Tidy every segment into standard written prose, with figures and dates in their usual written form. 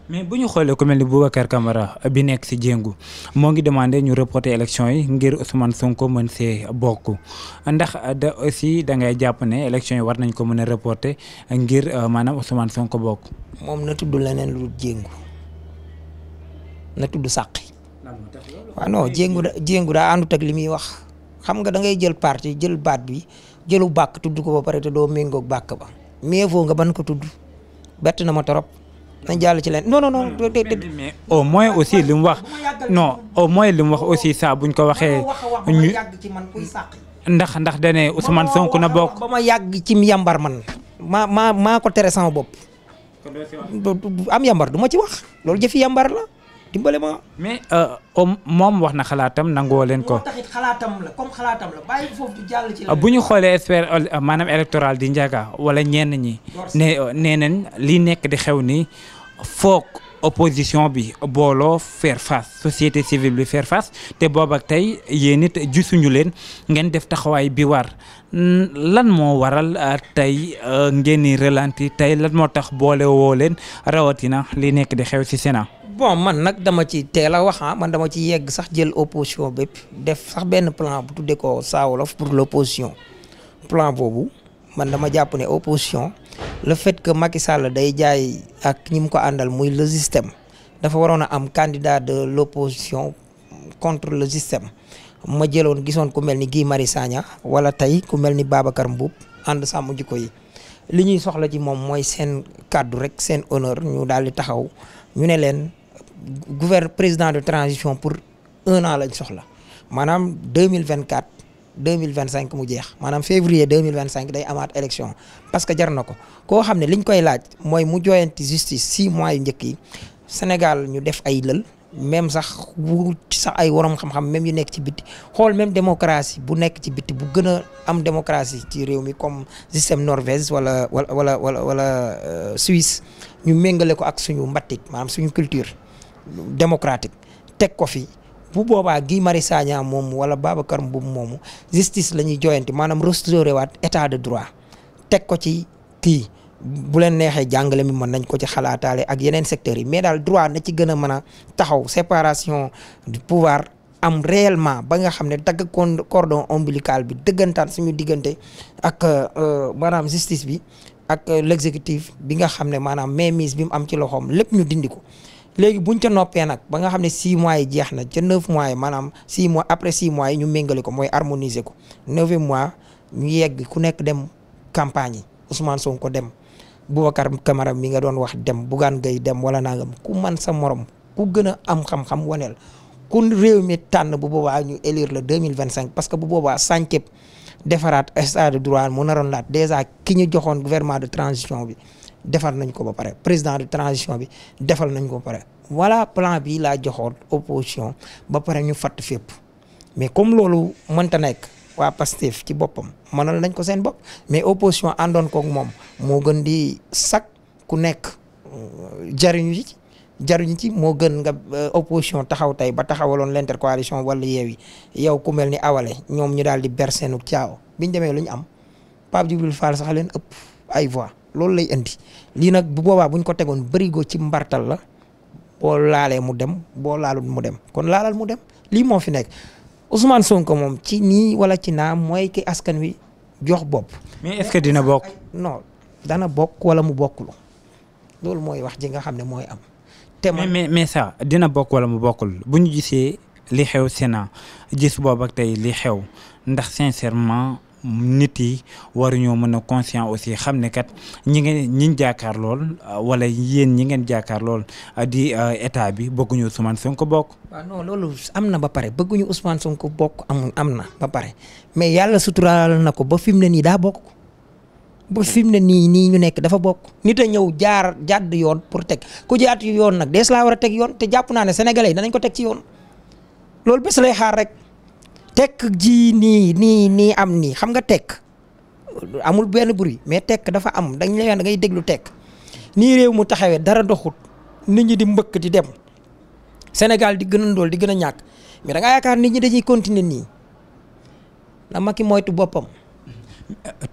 mais bu ñu xoolee ku mel ni Boubacar Camara bi nekk ci Jéngu moo ngi demandé ñu reporter élection yi ngir Ousmane Sonko mën see bokk ndax da aussi da ngay jàpp ne élection yi war nañ ko mën a reporter ngir maanaam Ousmane Sonko bokk. moom na tudd leneen lu Jéngu na tudd sàqi waaw non Jéngu daa àndut ak li muy wax xam nga da ngay jël parti jël baat bi jëlu bàkk tudd ko ba pare te doo méngoog bàkk ba mieux vaut nga ban ko tudd bett na ma torop nañ jàll ci leen non non non. mais au moins aussi li mu wax non au moins li mu wax aussi ça buñ ko waxee. ñu ndax dane Ousmane Sonko na bokk. ba ma yàgg ci yambar man maa ko tere sama bopp. am yambar du ma ci wax loolu jëfi yambar la dimbale ma. mais moom wax na xalaatam nangoo leen ko. taxit xalaatam la comme xalaatam la bàyyi foofu du jàll ci bu ñu xoolee maanaam électoral di njaga wala ñenn ñi nee nañ li nekk di xew ni foog opposition bi booloo faire face société civile bi faire face te boobu ak tey yéen it gisuñu leen ngeen def taxawaay bi war lan moo waral tey ngeen di ralenti tey lan moo tax boole woo leen rawatina li nekk di xew ci Sénat. bon man nag dama ci teel a wax man dama ci yegg sax jël opposition bépp def sax benn plan bu tuddee ko Saa Wolof pour l'opposition plan boobu man dama jàpp ne opposition le fait que Macky Sall day jaay ak ñi mu ko àndal muy le système dafa waroon a am candidat de l'opposition contre le système ma jëloon gisoon ku mel ni Guy Marius Sagna wala tey ku mel ni Babacar Mboup ànd sàmm jikko yi li ñuy soxla ci moom mooy seen kàddu rek seen honneur ñu daal di taxaw ñu ne leen président de transition pour 1 an lañ soxla maanaam 2024 2025 mu jeex maanaam février 2025 day amaat élection parce que jar na ko koo xam ne liñ koy laaj mooy mu joyanti justice 6 mois yu njëkk yi Sénégal ñu def ay lël même sax bu sax ay waroom xam-xam même yu nekk ci bitti xool même démocratie bu nekk ci bitti bu gën a am démocratie ci réew mi comme système Norvège wala Suisse ñu méngale ko ak suñu mbattit maanaam suñu culture démocratique teg ko fi bu boobaa Guy Marius Sagna moom wala Babacar Mboup moomu justice la ñuy joyanti maanaam restaurer waat état de droit teg ko ci kii bu leen neexee jàngale mi mën nañ ko ci xalaataale ak yeneen secteurs yi mais daal droit na ci gën a mën a taxaw séparation du pouvoir am réellement ba nga xam ne dagg cordon ombilical bi dëggantaan suñu diggante ak maanaam justice bi ak l'exécutif bi nga xam ne maanaam mainmise bi mu am ci loxoom lépp ñu dindi ko. léegi buñ ca noppee nag ba nga xam ne 6 mois yi jeex na ca 9 mois yi maanaam 6 mois après 6 mois yi ñu méngale ko mooy harmoniser ko 9e mois ñu yegg ku nekk dem campagne yi Ousmane Sonko dem Boubacar Camara mi nga doon wax dem Bougane Gueye dem wala nangam ku man sa morom ku gën a am xam-xam waneel ku réew mi tànn bu boobaa ñu élire le 2025 parce que bu boobaa sànqeb defaraat état de droit mu naroon laat déjà ki ñu joxoon gouvernement de transition bi defal nañ ko ba pare président de transition bi defal nañ ko ba pare voilà plan bi laa joxoon opposition ba pare ñu fatt fépp mais comme loolu mënta nekk waa Pastef ci boppam mënal nañ ko seen bopp mais opposition àndoon koog moom moo gën di sak ku nekk jariñu ci moo gën nga opposition taxaw tey ba taxawaloon l'intercoalition wala Yewwi yow ku mel ni awale ñoom ñu daal di ber seenu caaw biñ demee lu ñu am Pape Djibril Fall sax leen ëpp ay voix loolu lay indi lii nag bu boobaa buñ ko tegoon bërigo ci mbartal la boo laalee mu dem boo laalul mu dem kon laalal mu dem lii moo fi nekk Ousmane Sonko moom ci nii wala ci naa mooy ki askan wi jox bopp. mais est-ce que dina bokk. non dana bokk wala mu bokkulu loolu mooy wax ji nga xam ne mooy am. te mais ça dina bokk wala mu bokkul bu ñu gisee li xew Sénat gis boobu ak tey li xew ndax sincèrement. nit yi waruñoo mën a conscient aussi xam ne kat ñi jaakaar lool wala yéen ñi ngeen jaakaar lool di état bi bëgguñu Ousmane Sonko bokk. waaw non loolu am na ba pare bëgguñu Ousmane Sonko bokk am na ba pare mais yàlla suturaal na ko ba fi mu ne nii daa bokk ba fi mu ne nii ñu nekk dafa bokk. nit a ñëw jàdd yoon pour teg ku jaat yoon nag dees laa war a teg yoon te jàpp naa ne sénégalais yi danañ ko teg ci yoon loolu bés lay xaar rek. tekk ji nii am nii xam nga tekk amul benn bruit mais tekk dafa am dañ lay da ngay déglu tekk nii réew mu taxawee dara doxut nit ñi di mbëkk di dem Sénégal di gën a ndóol di gën a ñàkk mais da nga yaakaar nit ñi dañuy continuer nii na Macky moytu boppam.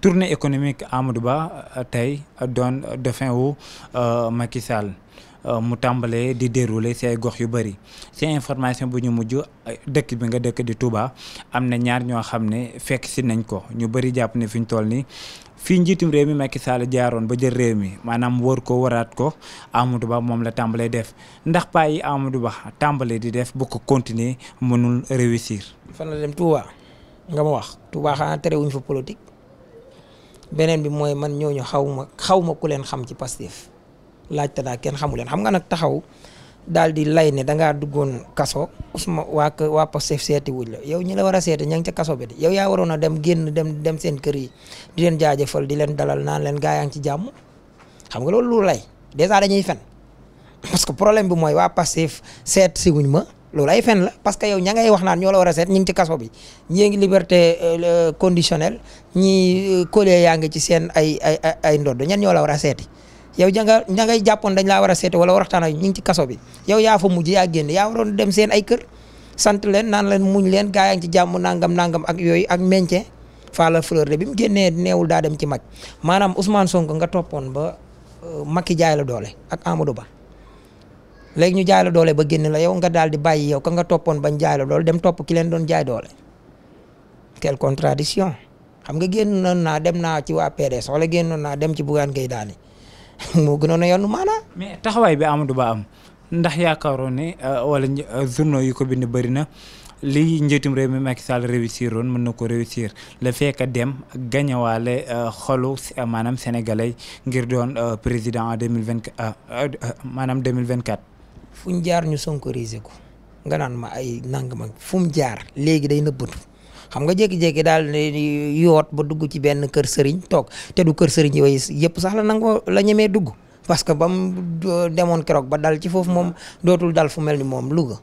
tournée économique Amadou Ba tey doon dauphin wu Macky Sall mu tàmbalee di dérouler ci ay gox yu bëri ci information bu ñu mujj dëkk bi nga dëkk di Touba am na ñaar ñoo xam ne fekk si nañ ko ñu bëri jàpp ne fi ñu toll nii fii njiitum réew mi Macky Sall jaaroon ba jël réew mi maanaam wër ko waraat ko Amadou Ba moom la tàmbalee def ndax paa yi Amadou Ba tàmbalee di def bu ko continuer mënul réussir. fan la dem Touba nga ma wax Touba xanaa terewuñ fa politique beneen bi mooy man ñooñu xaw ma ku leen xam ci Pastef laajte naa kenn xamu leen xam nga nag taxaw daal di lay ne dangaa duggoon kaso Ousmane waa Pastef seeti wuñ la yow ñi la war a seeti ña ngi ca kaso bi de yow yaa waroon a dem génn dem seen kër yi di leen jaajëfal di leen dalal naan leen gaa yaa ngi ci jàmm xam nga loolu lu lay dèjà dañuy fen parce que problème bi mooy waa Pastef seet si wuñ ma loolu ay fen la parce que yow ña ngay wax naan ñoo la war a seet ñu ngi ci kaso bi ñii ngi liberté conditionnelle ñii collé yaa ngi ci seen ay ndodd ñan ñoo la war a seeti yow ña ngay jàppoon dañ laa war a seeti wala waxtaan ak ñu ngi ci kaso bi yow yaa fa mujj yaa génn yaa waroon dem seen ay kër sant leen naan leen muñ leen gaa yaa ngi ci jàmm nangam ak yooyu ak maintien Falla Fleur de bi mu génnee neewul daa dem ci mag maanaam Ousmane Sonko nga toppoon ba Macky jaay la doole ak Amadou Ba léegi ñu jaay la doole ba génn la yow nga daal di bàyyi yow ka nga toppoon bañ jaay la doole dem topp ki leen doon jaay doole quelle contradiction xam nga génnoon naa dem naa ci waa PDS wala génnoon naa dem ci Bougane Gueye Dany moo gënoon a yoonu maanaam. mais taxawaay bi Amadou Ba am ndax yaakaaroon ne wala journaux yu ko bind bëri na li njiitum réew mi Macky Sall réussir woon mën na ko réussir le fait que dem gañawaale xolu maanaam sénégalais ngir doon président en 2024 maanaam 2024. fu ñu jaar ñu sonkorisé ko nga naan ma ay nangam ak fu mu jaar léegi day nëbbatu xam nga jékki-jékki daal yoot ba dugg ci benn kër sëriñ toog te du kër sëriñ yooyu yëpp sax la nangoo la ñemee dugg parce que ba mu demoon keroog ba dal ci foofu moom dootul dal fu mel ni moom Louga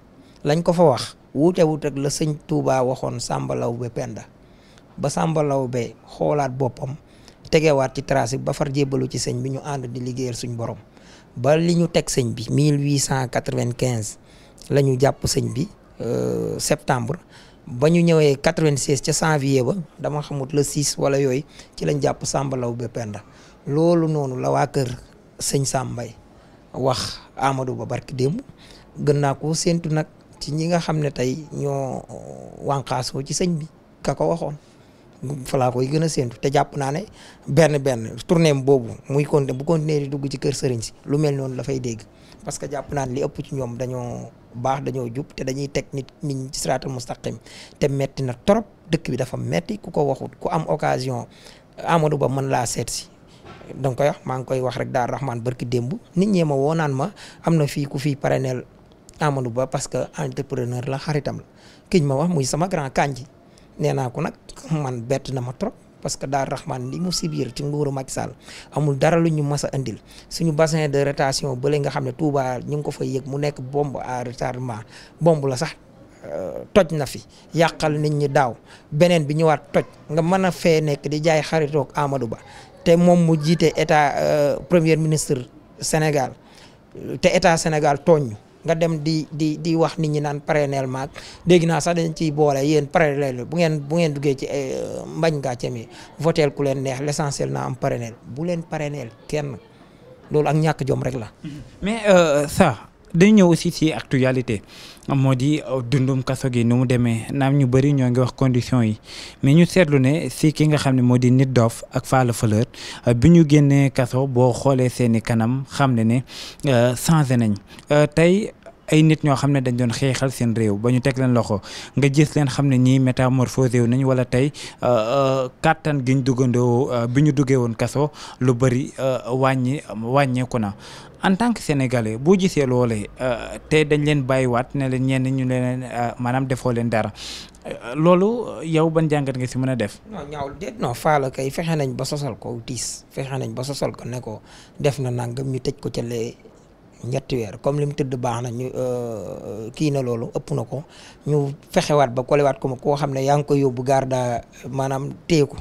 lañ ko fa wax wuute ak la sëñ Touba waxoon Samba Lawbe Penda ba Samba Lawbe xoolaat boppam tegewaat ci trace ba far jébbalu ci sëñ bi ñu ànd di liggéeyal suñ borom ba li ñu teg sëñ bi 1895 la ñu jàpp sëñ bi septembre ba ñu ñëwee 96 ca janvier ba dama xamut le 6 wala yooyu ci lañ jàpp Samba Lawbe Penda loolu noonu la waa kër sëñ Sambay wax Amadou Ba barki démb gën naa ko séentu nag ci ñi nga xam ne tey ñoo wànqaasoo ci sëñ bi ka ko waxoon fa laa koy gën a séentu te jàpp naa ne benn tournée boobu muy continuer bu continuer di dugg ci kër sëriñ si lu mel noonu la fay dégg parce que jàpp naa ne li ëpp ci ñoom dañoo baax dañoo jub te dañuy teg nit ñi ci siraatal mustaqim te metti na trop dëkk bi dafa metti ku ko waxut ku am occasion Amadou Ba mën laa seet si donc koy wax maa ngi koy wax rek daal Rahman barki démb nit ñee ma woo naan ma am na fii ku fii parrainel Amadou Ba parce que entrepreneur la xaritam la kiñ ma wax muy sama grand kanji nee naa ko nag man bett na ma trop parce que daal Rahman li mu sibir ci nguuru Macky Sall amul dara lu ñu mas a indil suñu bassin de rétention bële nga xam ne Touba ñu ngi ko fay yëg mu nekk bombe à retardement bombe la sax toj na fi yàqal nit ñi daaw beneen bi ñëwaat toj nga mën a fee nekk di jaay xaritoog Amadou Ba te moom mu jiite état premier ministre Sénégal te état Sénégal tooñ nga dem di wax nit ñi naan parrainel maag dégg naa sax dañ ciy boole yéen parrainel bu ngeen duggee ci mbañ ngaa cemi votel ku leen neex l'essentiel naa am parrainel bu leen parrainel kenn loolu ak ñàkk jom rek la. mais ça dañu ñëw aussi ci actualité moo di dundum kaso gi nu mu demee naam ñu bëri ñoo ngi wax conditions yi mais ñu seetlu ne si ki nga xam ne moo di Nit Doff ak Falla Fleur bi ñu génnee kaso boo xoolee seeni kanam xam ne changé nañ tey ay nit ñoo xam ne dañ doon xeexal seen réew ba ñu teg leen loxo nga gis leen xam ne ñii métamorphosé wu nañ wala tey kàttan gi ñu duggandoo bi ñu duggee woon kaso lu bëri wàññeeku na en tant que sénégalais boo gisee loolee te dañ leen bàyyiwaat ne leen ñenn ñu leen maanaam defoo leen dara loolu yow ban jàngat nga si mën a def. non ñaaw déet non Falla kay fexe nañ ba sosal ko tiis fexe nañ ba sosal ko ne ko def na nangam ñu tëj ko ca lee ñetti weer comme li mu tëdd baax na ñu kii na loolu ëpp na ko ñu fexewaat ba kolewaat ko koo xam ne yaa ngi koy yóbbu garde maanaam téye ko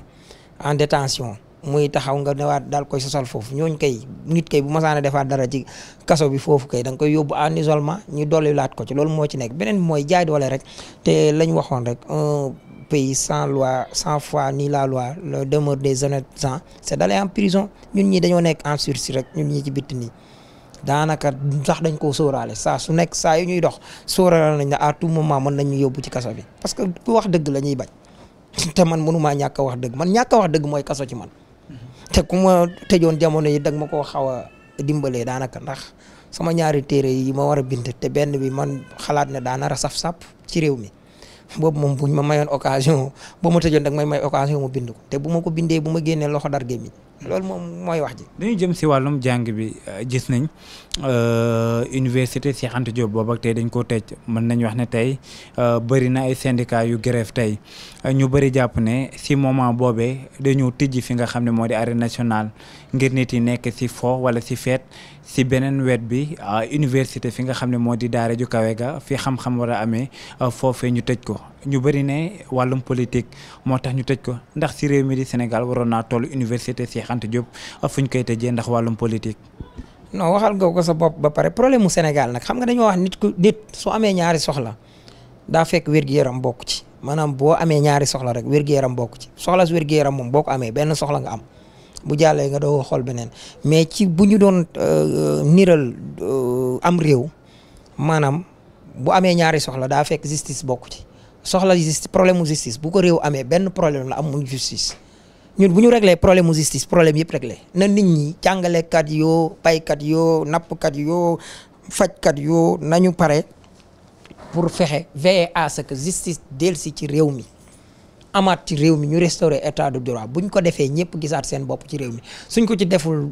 en détention muy taxaw nga newaat daal koy sosal foofu ñooñ kay nit kay bu masaana defaat dara ci kaso bi foofu kay da nga koy yóbbu en isolement ñu dolli laat ko ci loolu moo ci nekk beneen bi mooy jaay doole rek te lañ waxoon rek un pays sans loi sans foi ni la loi le demeure des honnêtes gens c'est d'aller en prison ñun ñi dañoo nekk en sursis rek ñun ñi ci bitti nii daanaka sax dañ koo sóoraale saa su nekk saa yu ñuy dox sóoraale nañ ne à tout moment mën nañu yóbbu ci kaso bi parce que ku wax dëgg la ñuy bañ te man mënumaa ñàkk a wax dëgg man ñàkk a wax dëgg mooy kaso ci man te ku ma tëjoon jamono yi dag ma koo xaw a dimbalee daanaka ndax sama ñaari téere yi ma war a bind te benn bi man xalaat ne daa nar a saf-sap ci réew mi boobu moom buñ ma mayoon occasion ba ma tëjoon dag may occasion mu bind ko te bu ma ko bindee bu ma génnee loxo dar gémmiñ loolu moom mooy wax ji. dañu jëm si wàllum jàng bi gis nañ université Cheikh Anta Diop boobu ak tey dañ koo tëj mën nañ wax ne tey bëri na ay syndicats yu grève tey ñu bëri jàpp ne si moment boobee dañoo tijji fi nga xam ne moo di arène nationale ngir nit yi nekk si fo wala si feet si beneen wet bi université fi nga xam ne moo di daara ju kawe ga fi xam-xam war a amee foofee ñu tëj ko ñu bëri ne wàllum politique moo tax ñu tëj ko ndax si réew mi di Sénégal waroon naa toll université Cheikh Anta Diop fu ñu koy tëjee ndax wàllum politique. non waxal nga ko sa bopp ba pare problème mu Sénégal nag xam nga dañoo wax nit su amee ñaari soxla daa fekk wér-gu-yaram bokk ci maanaam boo amee ñaari soxla rek wér-gu-yaram bokk ci soxla si wér-gu-yaram moom boo ko amee benn soxla nga am bu jàllee nga doo xool beneen mais ci bu ñu doon niral am réew maanaam bu amee ñaari soxla daa fekk justice bokk ci soxla justice problème mu justice bu ko réew amee benn problème la am muy justice ñun bu ñu réglé problème mu justice problème yëpp réglé na nit ñi jàngalekat yoo baykat yoo nappkat yoo fajkat yoo nañu pare pour fexe veiller à ce que justice dellusi ci réew mi amaat ci réew mi ñu restaurer état de droit buñ ko defee ñëpp gisaat seen bopp ci réew mi suñ ko ci deful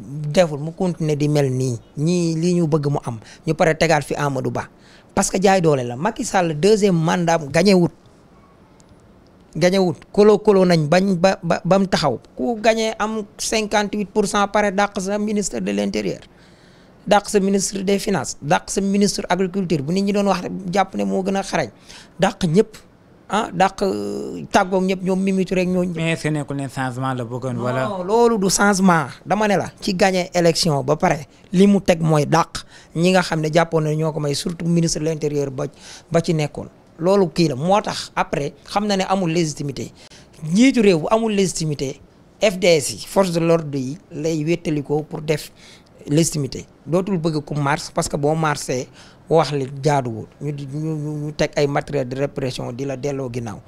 mu continuer di mel nii ñii lii ñu bëgg mu am ñu pare tegaat fi Amadou Ba parce que jaay doole la Macky Sall deuxième mandat gañewut kolo nañ bañ ba mu taxaw ku gañee am 58% pare dàq sa ministre de l'intérieur dàq sa ministre des finances dàq sa ministre agriculture bu nit ñi doon wax jàpp ne moo gën a xarañ dàq ñëpp dàq tàggoog ñëpp ñoom Mimi Touré rek ñoo. mais ce nekkul ne changement la bëggoon wala. non loolu du changement dama ne la ci gagné élection ba pare li mu teg mooy dàq ñi nga xam ne jàppoon na ñoo ko may surtout ministre de l'intérieur ba ci nekkoon. loolu kii la moo tax après xam na ne amul légitimité njiitu réew bu amul légitimité FDS yi force de l'ordre yi lay wéttalikoo pour def légitimité dootul bëgg ku mars parce que boo marsee wax li jaaduwul ñu teg ay matériel de répression di la delloo ginnaaw.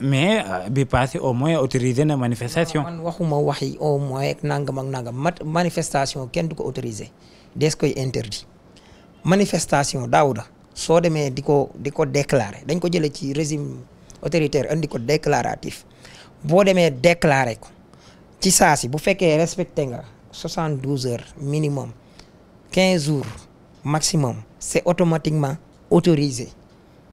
mais bi passé au moins autorisé na manifestation. man waxuma waxi au moins nangam ak nangam manifestation kenn du ko autorisé des koy interdit manifestation Daouda soo demee di ko déclarer dañ ko jëlee ci régime autoritaire andi ko déclaratif boo demee déclarer ko ci saa si bu fekkee respecté nga 72 heures minimum 15 jours maximum c'est automatiquement autorisé